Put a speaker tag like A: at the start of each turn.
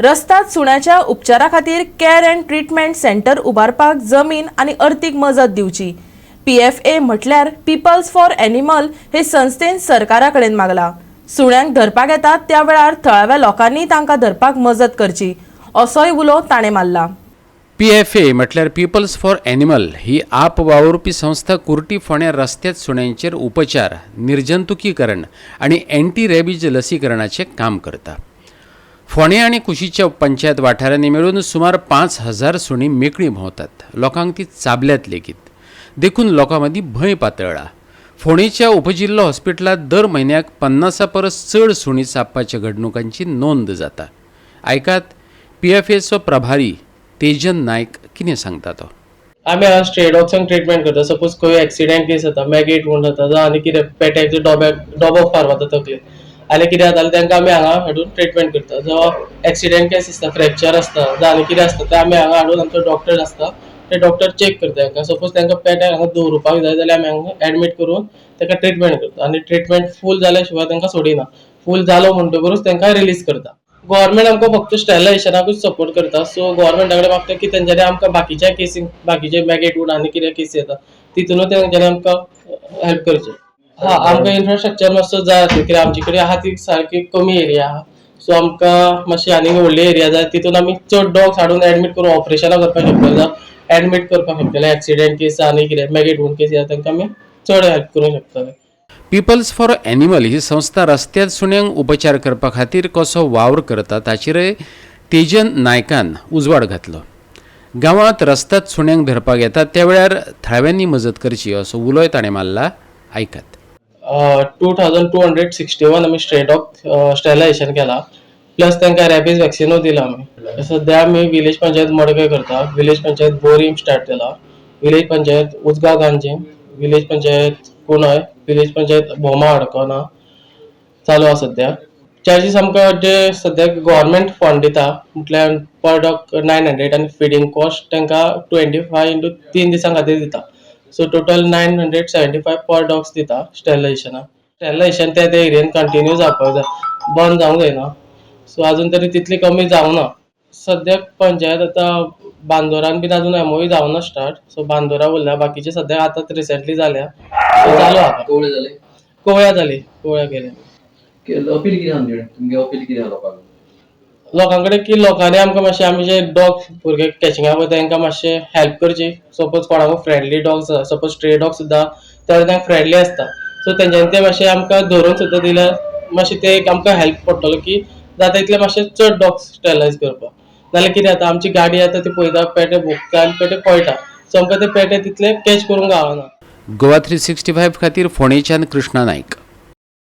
A: रस्ताद सुण्याच्या उपचारा खातीर कॅर अँड ट्रिटमेंट सेंटर उबारपाक जमीन आनी अर्थीक मजत दिवची. पीएफए म्हटल्यार पीपल्स फॉर एनिमल हे संस्थेन सरकारा कडेन मागला. सुण्यांक धरपाक येतात त्या वेळार थळाव्या लोकांनी तांकां धरपाक मजत करची, असोय उलो ताणें मारला.
B: पीएफए म्हटल्यार पीपल्स फॉर एनिमल ही आप वावुरपी संस्था कुर्टी फोंड्या रस्त्यात सुण्यांचेर उपचार, निर्जंतुकीकरण आनी एंटी रेबीज लसीकरणाचें काम करता. फोंडें आनी कुशीच्या पंचायत वाठारांनी मेळून सुमार 5000 सुणीं मेकळीं भोंवतात. लोकांक ती चाबल्यात लेगीत. देखून लोकां मदीं भंय पातळ्ळा. फोंडेच्या उपजिल्लो हॉस्पिटलांत दर म्हयन्याक 50 परस चड सुणीं चाबपाच्या घडणुकांची नोंद जाता. आयकात पीएफएचो प्रभारी तेजन नायक कितें सांगता तो.
C: आमी हांगा स्ट्रे डॉग्सांक ट्रिटमेंट करता. सपोज खंय एक्सिडेंट केस जाता, मॅगेट वूंड जाता, जावं आनी कितें पेट्याक डोब्याक डोबो फार वता तकलेक आनी कितें जाता जाल्यार तांकां आमी हांगा हाडून ट्रिटमेंट करता. जावं एक्सिडेंट केस आसता, फ्रॅक्चर आसता, जावं आनी कितें आसता, ते आमी हांगा हाडून आमचो डॉक्टर आसता, ते डॉक्टर चॅक करता तांकां. सपोज तांकां पेट्याक हांगा दवरुपाक जाय जाल्यार आमी हांगा एडमीट करून ताका ट्रिटमेंट करता आनी ट्रिटमेंट फूल जाल्या शिवाय तांकां सोडिना. फूल जालो म्हणटकूच तांकां रिलीज करता. गव्हर्मेंट आमकां फक्त स्टेरिलायझेशनाकूच सपोर्ट करता. सो गव्हर्मेंटा कडेन मागता की तेंच्यांनी आमकां बाकीच्या केसींक, बाकीचे मॅगेट वूंड आनी कितें केसी येता, तितूनूय तेंच्यांनी आमकां हेल्प करचें. हा, आमकां इन्फ्रास्ट्रक्चर मातसो जाय आसलो, कित्याक आमचे कडेन आहा ती सारकी कमी एरिया आहा. सो आमकां मातशी आनीक व्हडली एरिया जाय. तितून आमी चड डॉग्स हाडून एडमीट करून ऑपरेशनां करपाक शकतले, जावं एडमीट करपाक शकतले. एक्सिडेंट केस आनी कितें मॅगेट वूंड केसी आहा, तांकां आमी चड हेल्प करूंक शकतले.
B: पीपल्स फॉर एनिमल ही संस्था रस्त्यार सुण्यांक उपचार करपा खातीर कसो वावर करता, ताचेरय तेजन नायकान उजवाड घातलो. गांवांत रस्त्यात सुण्यांक धरपाक येतात त्या वेळार थळाव्यांनी मजत करची, असो उलोय ताणें मारला. आयकात.
C: 2261 आमी स्ट्रे डॉग स्टेरिलायझेशन केला, प्लस तांकां रॅबीज वॅक्सिनूय दिला आमी. सद्या आमी विलेज पंचायत मडकय करता, विलेज पंचायत बोरीम स्टार्ट केला, village panchayat Usgao Ganjem, village panchayat Kunai, village panchayat Bhoma Hadkona चालू आसा. सद्या चार्जीस आमकां जे सद्याक गव्हर्मेंट फंड दिता, म्हटल्यार पर डॉग 900 आनी फिडींग कॉस्ट तांकां 25 इंटू 3 दिसां खातीर दिता. So total 975 per dogs दिता स्टेरिलायझेशनाक. स्टेरिलायझेशन त्या त्या एरियेन कंटिन्यू जावपाक जाय, बंद जावंक जायना. सो आजून तरी तितली कमी जावना. सद्याक पंचायत आतां बांदोरान बीन अजून एमओयू जावना स्टार्ट. सो बांदोरा उरल्या, बाकीचे सद्याक आतांच रिसेंटली जाल्या. सो चालू आहा.
D: कवळे जाले?
C: कोवळ्या जाली, कोवळ्या केल्या.
D: अपील कितें आहा तुमचे? तुमगे अपील कितें आहा लोकांक?
C: लोकां कडेन की लोकांनी आमकां मातशें, आमी जे डॉग भुरगे कॅचिंगाक वयता, तांकां मातशें हेल्प करची. सपोज कोणाकूय friendly dogs, suppose stray dog सुद्दां तर तांकां फ्रेंडली आसता. सो तेंच्यांनी ते मातशें आमकां धरून सुद्दां दिल्यार मातशें ते एक आमकां हेल्प पडटलो की जाता तितले मातशे चड डॉग्स स्टेरिलायज करपाक. नाल्यार कितें जाता, आमची गाडी येता, ती पळयता, पेटे भोंकता आनी पेटे पळटा. सो आमकां ते पेटे तितले कॅच करूंक गावना.
B: गोवा 365 खातीर फोंडेच्यान कृष्णा नायक.